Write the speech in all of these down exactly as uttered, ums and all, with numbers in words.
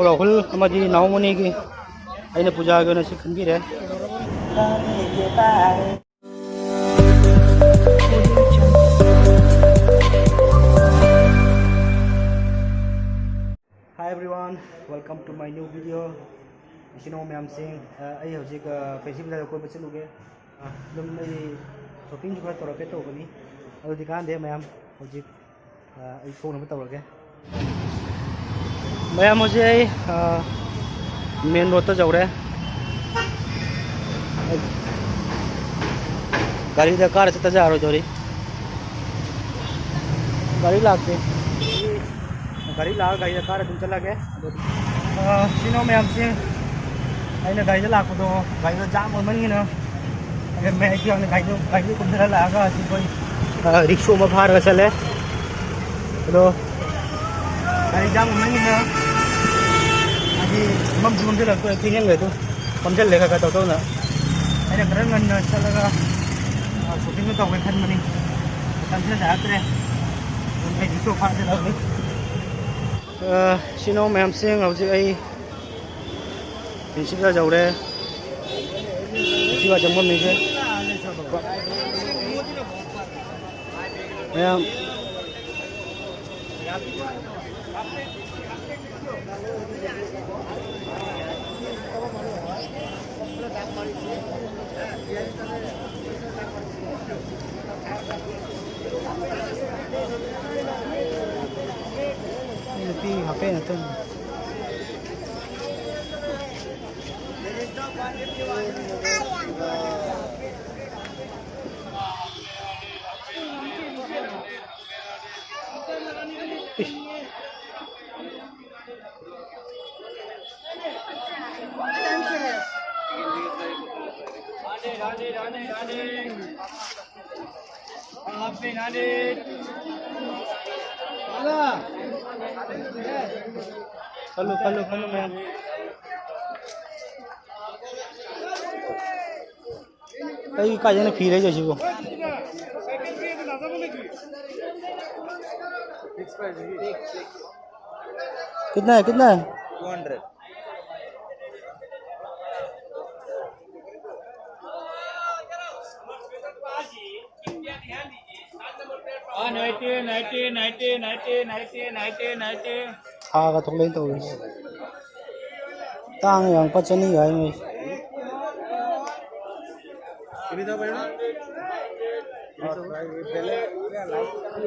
ꯔꯥꯍꯨꯜ ꯑꯃꯗꯤ ꯅꯥꯎꯃꯅꯤꯒꯤ ꯑꯩꯅ ꯄꯨꯖꯥꯒꯤ ꯑꯣꯏꯅ ꯁꯤ ꯈꯟꯕꯤꯔꯦ꯫ Hi everyone, welcome to my new video. ꯏꯆꯤꯟ ꯏꯅꯥꯎ ꯃꯌꯥꯝꯁꯤꯡ, ꯑ, ꯑꯩ ꯍꯧꯖꯤꯛ, ꯑ, ꯐꯦꯟꯁꯤ ꯕꯖꯥꯔꯗ ꯀꯣꯏꯕ ꯆꯠꯂꯨꯒꯦ꯫ ꯑ, ꯑꯗꯨꯝ ꯑꯩ ꯁꯣꯄꯤꯡꯁꯨ ꯈꯔ ꯇꯧꯔꯛꯀꯦ ꯇꯧꯕꯅꯤ꯫ ꯑꯗꯨꯗꯤ ꯀꯥꯟꯗꯦ ꯃꯌꯥꯝ, ꯍꯧꯖꯤꯛ, ꯑ, ꯑꯩ ꯊꯣꯛꯅꯕ ꯇꯧꯔꯒꯦ꯫ ꯃꯌꯥꯝ, ꯍꯧꯖꯤꯛ ꯑꯩ, ꯑ, ꯃꯦꯟ ꯔꯣꯗꯇ ꯌꯧꯔꯦ꯫ ꯒꯥꯔꯤꯗ ꯀꯥꯔ ꯆꯠꯇ ꯌꯥꯔꯣꯏꯗꯧꯔꯤ꯫ ꯒꯥꯔꯤ ꯂꯥꯛꯇꯦ꯫ ꯒꯥꯔꯤ ꯂꯥꯛꯑꯒ ꯒꯥꯔꯤꯗ ꯀꯥꯔ ꯑꯗꯨꯝ ꯆꯠꯂꯒꯦ꯫ ꯑꯗꯣ, ꯑ, ꯁꯤꯅꯣ ꯃꯌꯥꯝꯁꯦ, ꯑꯩꯅ ꯒꯥꯔꯤꯗ ꯂꯥꯛꯄꯗꯣ, ꯒꯥꯔꯤꯗꯣ ꯖꯥꯝ ꯑꯣꯏꯃꯟꯒꯤꯅ, ꯑꯗꯩ ꯃꯌꯥꯏ ꯐꯤꯌꯥꯡꯅ ꯒꯥꯔꯤꯗꯣ, ꯒꯥꯔꯤꯗꯣ ꯀꯨꯝꯊꯔ ꯂꯥꯛꯑꯒ ꯍꯧꯖꯤꯛ ꯑꯩꯈꯣꯏ, ꯑ, ꯔꯤꯛꯁꯣ ꯑꯃ ꯐꯥꯔꯒ ꯆꯠꯂꯦ꯫ ꯑꯗꯣ ꯒꯥꯔꯤ ꯖꯥꯝ ꯑꯣꯏꯃꯟꯒꯤꯅ ꯍꯥꯏꯗꯤ ꯃꯝꯁꯨ ꯃꯝꯁꯤꯜꯂꯛꯇꯣꯔꯦ, ꯊꯦꯡꯖꯤꯜꯂꯦ ꯑꯗꯨ꯫ ꯐꯝꯖꯤꯜꯂꯦ ꯈꯔ ꯈꯔ ꯇꯧ ꯇꯧꯅ꯫ ꯑꯩꯅ ꯈꯔ ꯉꯟꯅ ꯆꯠꯂꯒ, ꯑ, ꯁꯣꯄꯤꯡꯗꯣ ꯇꯧꯒꯦ ꯈꯟꯕꯅꯤ꯫ ꯃꯇꯝꯁꯤꯅ ꯌꯥꯔꯛꯇ꯭ꯔꯦ꯫ ꯑꯗꯨꯝ ꯑꯩ ꯔꯤꯛꯁꯣ ꯐꯥꯔ ꯆꯠꯂꯕꯅꯤ꯫ ꯑ, ꯁꯤꯅꯣ ꯃꯌꯥꯝꯁꯤꯡ, ꯍꯧꯖꯤꯛ ꯑꯩ ꯄ꯭ꯔꯤꯟꯁꯤꯄꯥꯜ ꯌꯧꯔꯦ꯫ ꯄ꯭ꯔꯤꯟꯁꯤꯄꯥꯜ ꯆꯪꯐꯝꯅꯤꯁꯦ꯫ ꯃꯌꯥꯝ꯫ ꯅꯨꯄꯤ ꯍꯥꯞꯄꯦꯟ ꯉꯥꯛꯇꯅꯤ꯫ ꯈꯜꯂꯨ, ꯈꯜꯂꯨ, ꯈꯜꯂꯨ ꯃꯌꯥꯝ꯫ ꯑꯩ ꯀꯥꯏꯗꯩꯅꯣ ꯐꯤ ꯂꯩꯗꯣꯏꯁꯤꯕꯣ? कितना है, कितना है? Two hundred. ꯑꯥ, ninety, ninety, ninety, ninety, ninety, ninety, ninety, ninety. ꯊꯥꯒ ꯊꯣꯛꯂꯛꯑꯦ ꯇꯧꯔꯤꯁꯦ꯫ ꯇꯥꯡꯉꯦ ꯌꯥꯝ, ꯂꯨꯄꯥ ꯆꯅꯤ ꯍꯥꯏ ꯃꯣꯏ꯫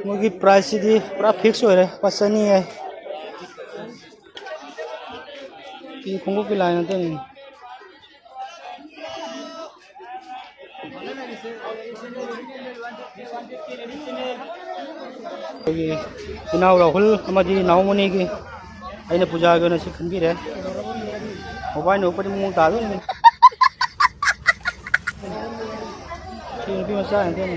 ꯃꯣꯏꯒꯤ price ꯁꯤꯗꯤ ꯄꯨꯔꯥ fix ꯑꯣꯏꯔꯦ, ꯂꯨꯄꯥ ꯆꯅꯤ ꯍꯥꯏ꯫ ꯁꯤ ꯈꯣꯡꯎꯞꯀꯤ line ꯅꯠꯇꯕꯅꯤ꯫ ꯑꯩꯈꯣꯏꯒꯤ ꯏꯅꯥꯎ ꯔꯥꯍꯨꯜ ꯑꯃꯗꯤ ꯅꯥꯎꯃꯅꯤꯒꯤ ꯑꯩꯅ ꯄꯨꯖꯥꯒꯤ ꯑꯣꯏꯅ ꯁꯤ ꯈꯟꯕꯤꯔꯦ꯫ ꯃꯣꯕꯥꯏꯜ ꯅꯣꯛꯄꯗꯤ ꯃꯑꯣꯡ ꯇꯥꯗꯣꯏꯅꯤ꯫ ꯁꯤ ꯅꯨꯄꯤ ꯃꯆꯥ ꯉꯥꯛꯇꯅꯤ꯫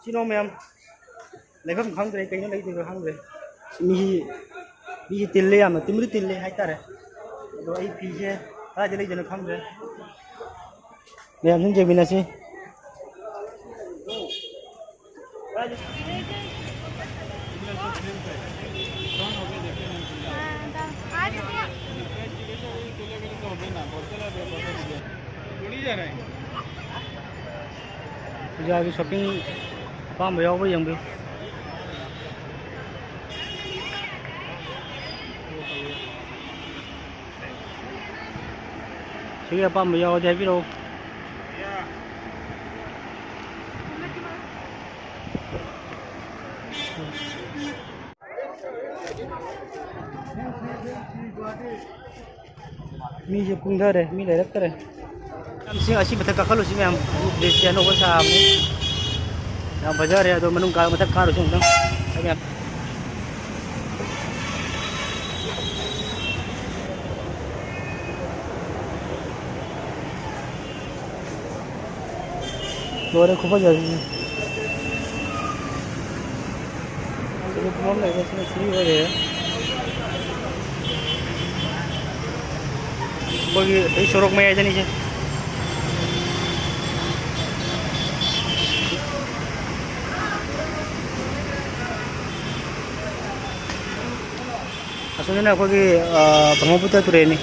ꯁꯤꯅꯣ ꯃꯌꯥꯝ, ꯂꯩꯐꯝ ꯈꯪꯗ꯭ꯔꯦ, ꯀꯩꯅꯣ ꯂꯩꯗꯣꯏꯅꯣ ꯈꯪꯗ꯭ꯔꯦ꯫ ꯃꯤ, ꯃꯤꯁꯤ ꯇꯤꯜꯂꯦ ꯌꯥꯝꯅ, ꯇꯤꯟꯕꯨꯗꯤ ꯇꯤꯜꯂꯦ ꯍꯥꯏꯇꯥꯔꯦ꯫ ꯑꯗꯣ ꯑꯩ ꯐꯤꯁꯦ ꯀꯗꯥꯏꯗ ꯂꯩꯗꯣꯏꯅꯣ ꯈꯪꯗ꯭ꯔꯦ꯫ ꯃꯌꯥꯝ ꯁꯨꯝ ꯌꯦꯡꯃꯤꯟꯅꯁꯤ꯫ ꯄꯨꯖꯥꯒꯤ shopping ꯑꯄꯥꯝꯕ ꯌꯥꯎꯕ꯭ꯔꯥ ꯌꯦꯡꯕꯤꯌꯨ꯫ ꯁꯤꯒꯤ ꯑꯄꯥꯝꯕ ꯌꯥꯎꯔꯗꯤ ꯍꯥꯏꯕꯤꯔꯛꯑꯣ꯫ ꯃꯤꯁꯦ ꯀꯨꯝꯊꯔꯦ, ꯃꯤ ꯂꯩꯔꯛꯇꯔꯦ꯫ ꯃꯌꯥꯝꯁꯤꯡ ꯑꯁꯤ ꯃꯊꯛ ꯀꯥꯈꯠꯂꯨꯁꯤ ꯃꯌꯥꯝ꯫ Bridge ꯁꯦ ꯑꯅꯧꯕ ꯁꯥꯕꯅꯤ꯫ ꯌꯥꯝ ꯐꯖꯔꯦ꯫ ꯑꯗꯣ ꯃꯅꯨꯡ ꯀꯥ-, ꯃꯊꯛ ꯀꯥꯔꯨꯁꯤ ꯑꯃꯨꯛꯇꯪ꯫ ꯃꯌꯥꯝ꯫ ꯂꯣꯏꯔꯦ ꯈꯨꯐꯖꯁꯤꯗꯤ꯫ ꯁꯤꯗ ꯐꯝꯐꯝ ꯂꯩꯕꯁꯤꯅ free ꯑꯣꯏꯔꯦ꯫ ꯑꯩꯈꯣꯏꯒꯤ ꯑꯩ ꯁꯣꯔꯣꯛ ꯃꯌꯥꯏꯗꯅꯤꯁꯦ꯫ ꯁꯣꯝꯗꯅ ꯑꯩꯈꯣꯏꯒꯤ, ꯑ, ꯕ꯭ꯔꯍ꯭ꯃꯄꯨꯇ꯭ꯔ ꯇꯨꯔꯦꯜꯅꯤ꯫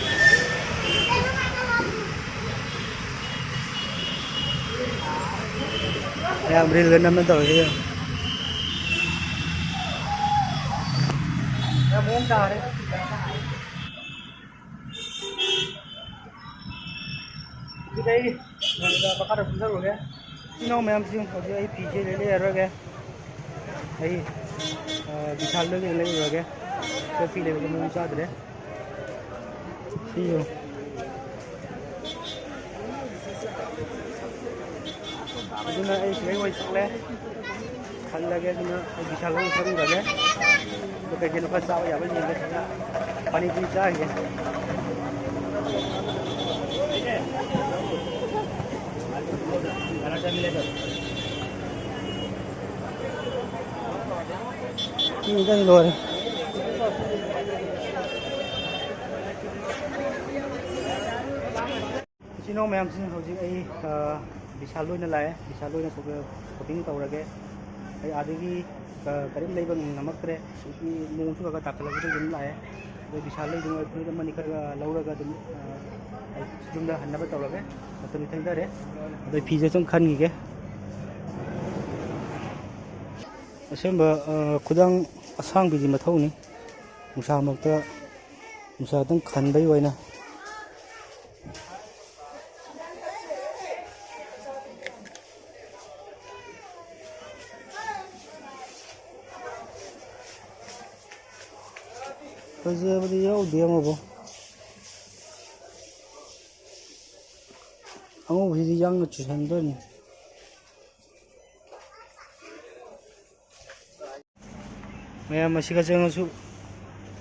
ꯃꯌꯥꯝ ꯔꯤꯜꯒ ꯅꯝꯅ ꯇꯧꯔꯤꯁꯦ ꯌꯦꯡꯉꯨ꯫ ꯌꯥꯝ ꯃꯑꯣꯡ ꯇꯥꯔꯦ꯫ ꯁꯤꯗ ꯑꯩ ꯃꯈꯥꯗ ꯀꯨꯝꯊꯔꯨꯔꯒꯦ꯫ ꯏꯆꯤꯟ ꯏꯅꯥꯎ ꯃꯌꯥꯝꯁꯤꯡ, ꯍꯧꯖꯤꯛ ꯑꯩ ꯐꯤꯁꯦ ꯂꯩ-, ꯂꯩꯔꯔꯣꯏꯒꯦ꯫ ꯑꯩ, ꯑ, ꯕꯤꯁꯥꯜꯗꯒꯤ ꯂꯩꯔꯨꯔꯒꯦ꯫ ꯁꯤꯗ ꯐꯤ ꯂꯩꯕꯗ ꯃꯑꯣꯡ ꯆꯥꯗ꯭ꯔꯦ꯫ ꯁꯤ ꯌꯦꯡꯉꯨ꯫ ꯑꯗꯨꯅ ꯑꯩ ꯁꯤꯗꯩ ꯑꯣꯏ ꯆꯠꯂꯦ꯫ ꯈꯜꯂꯒꯦ, ꯑꯗꯨꯅ ꯑꯩ ꯕꯤꯁꯥꯜꯗ ꯑꯣꯏ ꯆꯠꯂꯨꯔꯒꯦ꯫ ꯑꯗꯨ ꯀꯩ ꯀꯩꯅꯣ ꯈꯔ ꯆꯥꯕ ꯌꯥꯕ ꯌꯦꯡꯒꯦ꯫ ꯁꯤꯗ ꯄꯥꯅꯤꯄꯨꯔꯤ ꯆꯥꯈꯤꯒꯦ꯫ ꯃꯤꯗꯪ ꯂꯣꯏꯔꯦ꯫ ꯏꯆꯤꯟ ꯏꯅꯥꯎ ꯃꯌꯥꯝꯁꯤꯡ, ꯍꯧꯖꯤꯛ ꯑꯩ, ꯑ, ꯕꯤꯁꯥꯜ ꯑꯣꯏꯅ ꯂꯥꯛꯑꯦ꯫ ꯕꯤꯁꯥꯜ ꯑꯣꯏꯅ ꯁꯣꯞ-, ꯁꯣꯞꯄꯤꯡ ꯇꯧꯔꯒꯦ꯫ ꯑꯩ ꯑꯥꯗꯒꯤ, ꯑ, ꯀꯔꯤꯝ ꯂꯩꯕ ꯉꯝꯃꯛꯇ꯭ꯔꯦ꯫ ꯍꯧꯖꯤꯛꯇꯤ ꯅꯣꯡꯁꯨ ꯈꯔ ꯈꯔ ꯇꯥꯈꯠꯂꯛꯄꯗꯒꯤ ꯑꯗꯨꯝ ꯂꯥꯛꯑꯦ꯫ ꯑꯗꯣ ꯕꯤꯁꯥꯜꯗ ꯑꯗꯨꯝ ꯑꯩ ꯐꯨꯔꯤꯠ ꯑꯃꯅꯤ ꯈꯔ ꯂꯧꯔꯒ ꯑꯗꯨꯝ, ꯑ, ꯑꯩ ꯌꯨꯝꯗ ꯍꯟꯅꯕ ꯇꯧꯔꯒꯦ꯫ ꯃꯇꯝ ꯊꯦꯡꯊꯔꯦ꯫ ꯑꯗꯣ ꯑꯩ ꯐꯤꯁꯦ ꯁꯨꯝ ꯈꯟꯈꯤꯒꯦ꯫ ꯑꯁꯦꯡꯕ, ꯑ, ꯈꯨꯗꯥꯡ ꯑꯁꯥꯡꯕꯤꯗꯤ ꯃꯊꯧꯅꯤ꯫ ꯅꯨꯡꯁꯥꯃꯛꯇ, ꯅꯨꯡꯁꯥꯗꯪ ꯈꯟꯕꯩ ꯑꯣꯏꯅ꯫ ꯐꯖꯕꯗꯤ ꯌꯥꯎꯗꯦ ꯑꯃꯕꯨ꯫ ꯑꯉꯧꯕꯁꯤꯗꯤ ꯌꯥꯡꯅ ꯆꯨꯁꯟꯗꯣꯏꯅꯤ꯫ ꯃꯌꯥꯝ ꯑꯁꯤꯒ ꯆꯪꯉꯁꯨ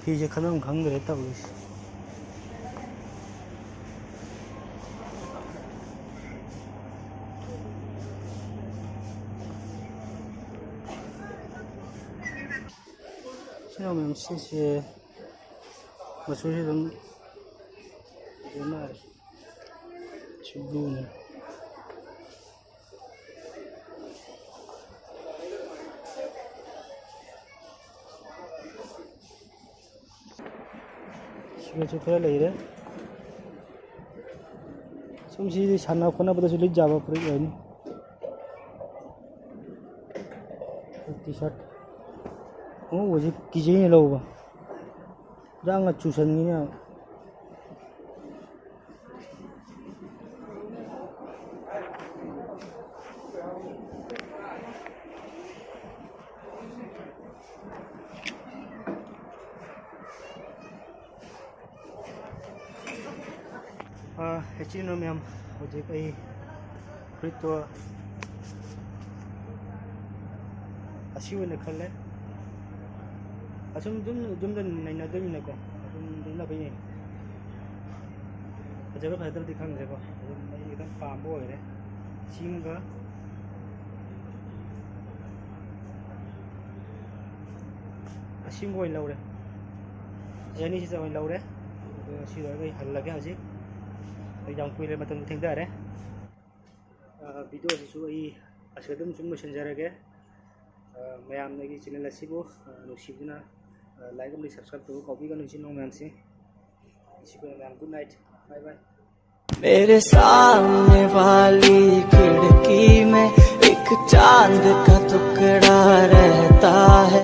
ꯐꯤꯁꯦ ꯈꯟꯐꯝ ꯈꯪꯗ꯭ꯔꯦ ꯇꯧꯔꯤꯁꯦ꯫ ꯁꯤꯅ ꯃꯌꯥꯝ ꯁꯤꯁꯦ ꯃꯆꯨꯁꯦ ꯑꯗꯨꯝ ꯐꯖꯅ ꯁꯤ ꯕ꯭ꯂꯨꯅꯤ꯫ ꯁꯤꯒꯁꯨ ꯈꯔ ꯂꯩꯔꯦ꯫ ꯁꯨꯝ ꯁꯤꯗꯤ ꯁꯥꯟꯅ ꯈꯣꯠꯅꯕꯗꯁꯨ ꯂꯤꯠ ꯌꯥꯕ ꯐꯨꯔꯤꯠ ꯑꯣꯏꯅꯤ꯫ ꯇꯤ ꯁꯥꯔꯠ ꯑꯉꯧꯕꯁꯤ ꯀꯤꯖꯩꯅ ꯂꯧꯕ꯫ ꯌꯥꯡꯅ ꯆꯨꯁꯟꯈꯤꯅꯤ ꯌꯥꯝ꯫ ꯑꯥ, ꯏꯆꯤꯟ ꯏꯅꯥꯎ ꯃꯌꯥꯝ, ꯍꯧꯖꯤꯛ ꯑꯩ ꯐꯨꯔꯤꯠꯇꯣ ꯑꯁꯤ ꯑꯣꯏꯅ ꯈꯜꯂꯦ꯫ ꯑꯁꯨꯝ ꯑꯗꯨꯝ ꯌꯨꯝꯗ ꯅꯩꯅꯗꯣꯏꯅꯤꯅꯀꯣ, ꯑꯗꯨꯝ ꯂꯤꯠꯅꯕ ꯌꯦꯡꯉꯤ꯫ ꯐꯖꯕ ꯐꯖꯗꯕꯗꯤ ꯈꯪꯗ꯭ꯔꯦꯀꯣ, ꯑꯗꯨꯝ ꯑꯩ ꯈꯤꯇꯪ ꯄꯥꯝꯕ ꯑꯣꯏꯔꯦ꯫ ꯁꯤꯃꯒ ꯑꯁꯤꯃꯒ ꯑꯣꯏꯅ ꯂꯧꯔꯦ꯫ ꯑꯩ ꯑꯅꯤꯁꯤꯗ ꯑꯣꯏꯅ ꯂꯧꯔꯦ꯫ ꯑꯗꯣ ꯁꯤ ꯂꯣꯏꯔꯒ ꯑꯩ ꯍꯜꯂꯒꯦ ꯍꯧꯖꯤꯛ꯫ ꯑꯩ ꯌꯥꯝ ꯀꯨꯏꯔꯦ, ꯃꯇꯝ ꯊꯦꯡꯊꯔꯦ꯫ ꯑ, ꯚꯤꯗꯤꯑꯣꯁꯤꯁꯨ ꯑꯩ ꯑꯁꯤꯗ ꯑꯗꯨꯝ ꯁꯨꯝ ꯂꯣꯏꯁꯤꯟꯖꯔꯒꯦ꯫ ꯑ, ꯃꯌꯥꯝꯅꯒꯤ ꯆꯦꯅꯦꯜ ꯑꯁꯤꯕꯨ, ꯑ, ꯅꯨꯡꯁꯤꯕꯤꯗꯨꯅ, ꯑ, ꯂꯥꯏꯛ ꯑꯃꯗꯤ ꯁꯕꯁꯀ꯭ꯔꯥꯏꯕ ꯇꯧꯕ ꯀꯥꯎꯕꯤꯒꯅꯨ, ꯏꯆꯤꯟ ꯏꯅꯥꯎ ꯃꯌꯥꯝꯁꯤ꯫ ꯉꯁꯤꯒꯤ ꯑꯣꯏꯅ ꯃꯌꯥꯝ ꯒꯨꯗ ꯅꯥꯏꯠ, ꯕꯥꯏ ꯕꯥꯏ꯫ मेरे सामने वाली खिड़की में एक चांद